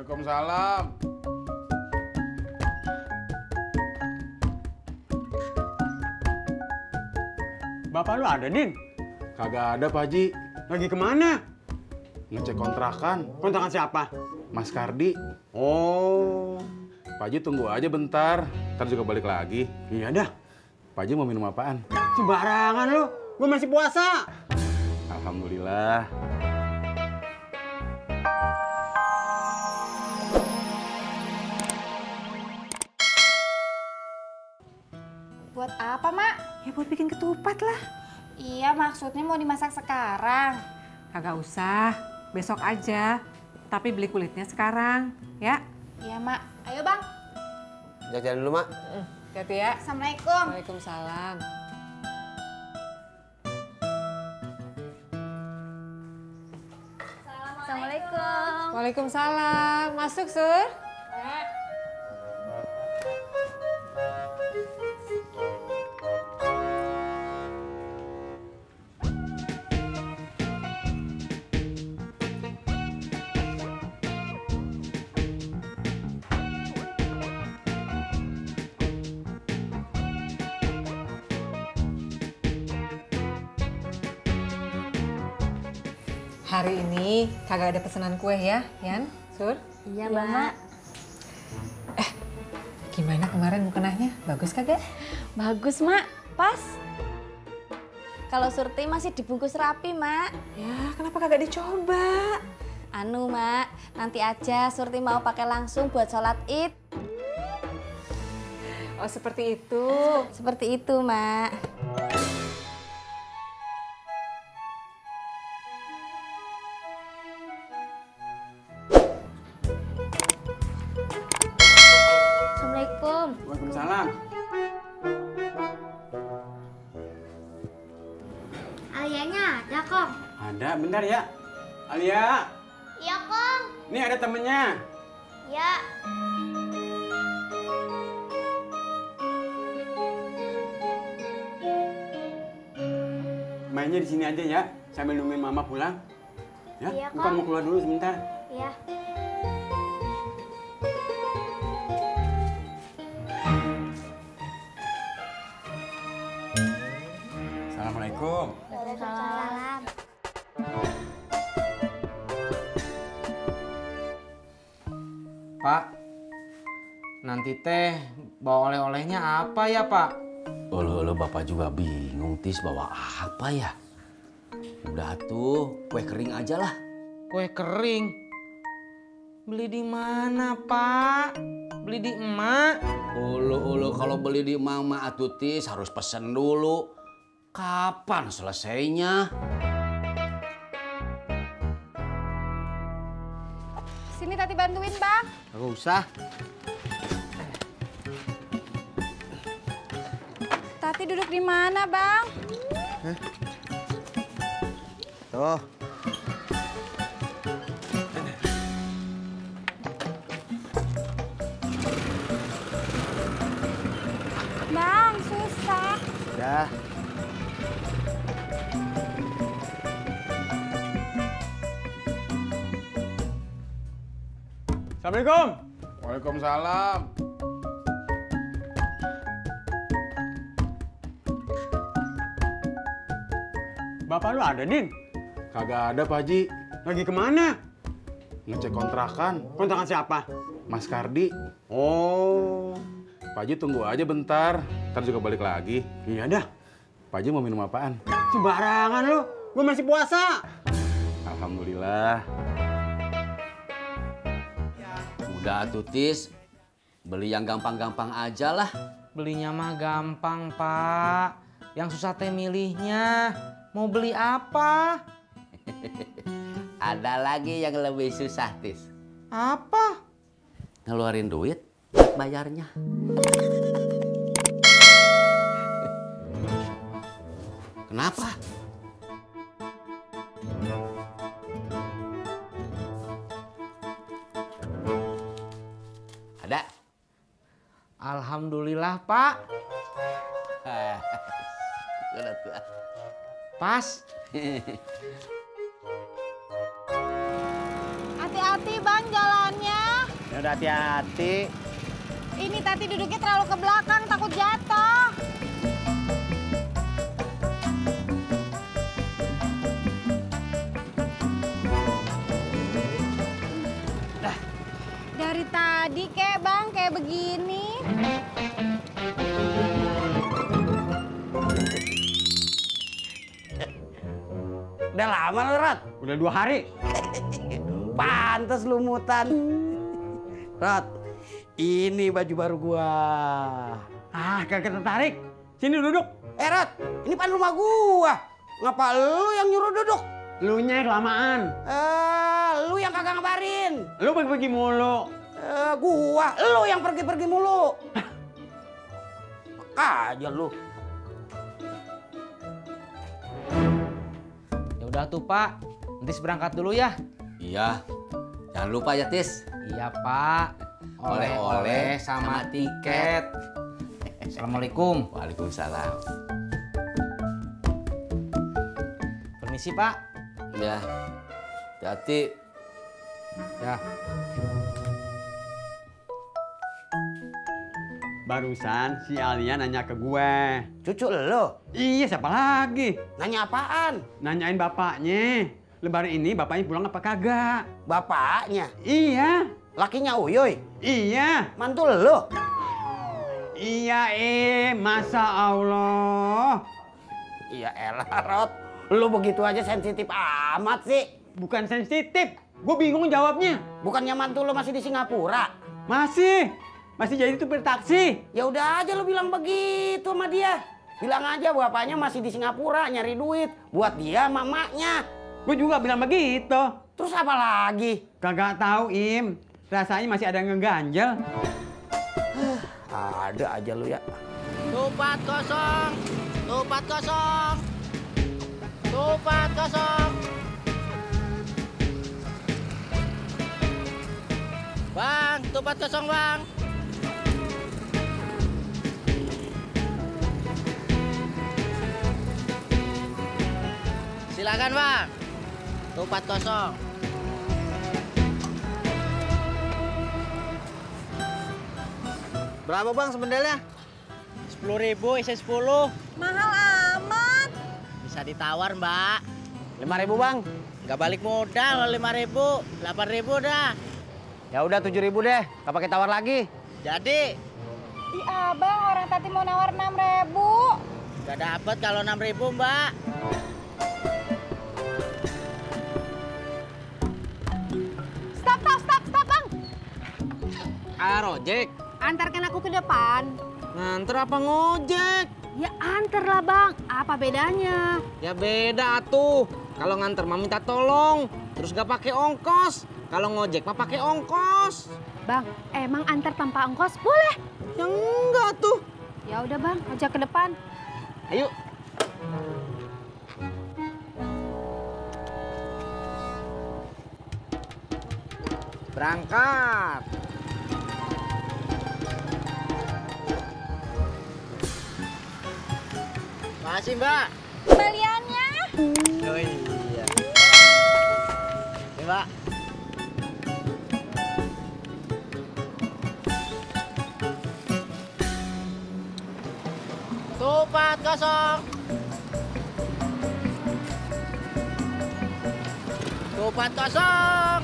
Waalaikumsalam. Bapak lu ada, Din? Kagak ada, Pak Haji. Lagi kemana? Ngecek kontrakan. Kontrakan siapa? Mas Kardi. Oh, Pak Haji tunggu aja bentar. Ntar juga balik lagi. iya dah. Pak Haji mau minum apaan? Sembarangan lu, gue masih puasa. Alhamdulillah. Buat apa, Mak? Ya buat bikin ketupat lah. Iya, maksudnya mau dimasak sekarang. Kagak usah, besok aja. Tapi beli kulitnya sekarang, ya. Iya, Mak. Ayo, Bang. Jajan dulu, Mak. Hati ya. Assalamualaikum. Waalaikumsalam. Assalamualaikum. Waalaikumsalam. Masuk, Sur. Hari ini kagak ada pesanan kue ya, Yan, Sur? Iya, Mak. Gimana kemarin mukenahnya? Bagus kagak? Bagus, Mak. Pas. Kalau Surti masih dibungkus rapi, Mak. Ya, kenapa kagak dicoba? Anu, Mak. Nanti aja Surti mau pakai langsung buat sholat Id. Oh, seperti itu. Seperti itu, Mak. Assalamualaikum. Waalaikumsalam. Alianya ada, Kong. Ada, bentar ya. Alia, Iya, Kong. nih ada temennya. Ya. Mainnya di sini aja ya, sambil nungguin Mama pulang. Ya, Iya, bukan Kak. mau keluar dulu sebentar. Ya. Assalamualaikum. Waalaikumsalam. Pak, nanti teh bawa oleh-olehnya apa ya, Pak? Olo Bapak juga bingung, Tis, bawa apa ya? Udah tuh, kue kering aja lah. Kue kering. Beli di mana, Pak? Beli di emak. Olo kalau beli di Mama atuh, Tis, harus pesen dulu. Kapan selesainya? Sini Tati bantuin, Bang. Gak usah. Tati duduk di mana, Bang? Tuh. Bang, susah. Dah. Assalamualaikum. Waalaikumsalam. Bapak lu ada, Din? Kagak ada, Pak Haji. Lagi kemana? Ngecek kontrakan. Kontrakan siapa? Mas Kardi. Oh, Pak Haji tunggu aja bentar. Ntar juga balik lagi. iya dah. Pak Haji mau minum apaan? Sembarangan lu, gue masih puasa. Alhamdulillah. Udah tuh, Tis. Beli yang gampang-gampang aja lah. Belinya mah gampang, Pak. Yang susah teh milihnya. Mau beli apa? Ada lagi yang lebih susah, Tis. Apa? Ngeluarin duit buat bayarnya. Kenapa? Ada? Alhamdulillah, Pak. Udah tuh. Pas. Hati-hati, Bang, jalannya. Udah hati-hati. Ini Tati duduknya terlalu ke belakang, takut jatuh. Dari tadi kek Bang, kayak begini. Udah lama lu, Rot? Udah 2 hari. Pantes lumutan. Rot, ini baju baru gua. Ah, kagak tertarik. Sini duduk. Rot, ini pan rumah gua. Ngapa lu yang nyuruh duduk? Lunya kelamaan. Lu yang kagak ngabarin. Lu pergi-pergi mulu. Gua, lu yang pergi-pergi mulu. Aja lu. Ya udah tuh Pak, Tis berangkat dulu ya. Iya. Jangan lupa ya, Tis. Iya Pak. Oleh-oleh sama tiket. Assalamualaikum. Waalaikumsalam. Permisi Pak. Ya. Hati. Ya. Barusan si Alia nanya ke gue. Cucu lo? Iya, siapa lagi? Nanya apaan? Nanyain bapaknya. Lebaran ini bapaknya pulang apa kagak? Bapaknya? Iya. Lakinya Uyoy? Iya. Mantul lo? Iya, masa Allah. Iya elah, Rot. Lo begitu aja sensitif amat sih. Bukan sensitif. Gue bingung jawabnya. Bukannya mantul lo masih di Singapura? Masih jadi supir taksi. Ya udah aja lo bilang begitu sama dia. Bilang aja bapaknya masih di Singapura nyari duit buat dia sama emaknya. Gue juga bilang begitu. Terus apa lagi? Kagak tahu, Im. Rasanya masih ada yang ngeganjel. Ada aja lu ya. Tupat kosong. Tupat kosong. Tupat kosong. Bang, tupat kosong, Bang. Silakan, Bang. Tupat kosong. Berapa, Bang, sebenarnya? 10.000, isi 10. Mahal amat. Bisa ditawar, Mbak. 5.000 bang. Nggak balik modal, 5.000. 8.000 dah. Ya udah 7.000 deh. Gak pakai tawar lagi. Jadi, Ih abang, orang Tati mau nawar 6.000. nggak dapet kalau 6.000, Mbak. Stop bang. Ojek. Antarkan aku ke depan. Nganter apa ngojek? Ya antar lah bang, apa bedanya? Ya beda atuh. Kalau nganter mah minta tolong, terus gak pakai ongkos. Kalau ngojek mah pakai ongkos. Bang, emang antar tanpa ongkos boleh? Ya enggak tuh. Ya udah bang, ojek ke depan. Ayo. Berangkat. Makasih, Mbak. Kembaliannya. Oh iya. Nih, Mbak. Tupat kosong. Tupat kosong.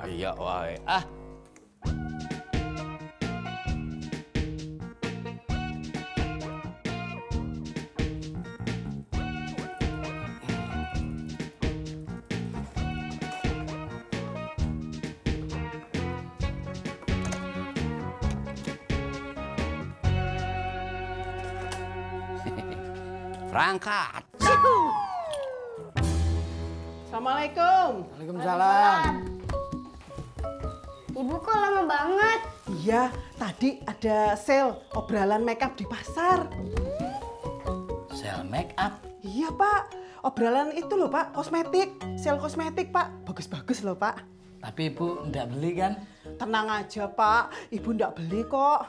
Ayo wae. Berangkat. Assalamualaikum. Waalaikumsalam. Ibu kok lama banget? Iya, tadi ada sale obralan makeup di pasar. Sel make up. Iya Pak, obrolan itu loh Pak, kosmetik, sel kosmetik Pak, bagus-bagus loh Pak. Tapi Ibu ndak beli kan? Tenang aja Pak, Ibu ndak beli kok.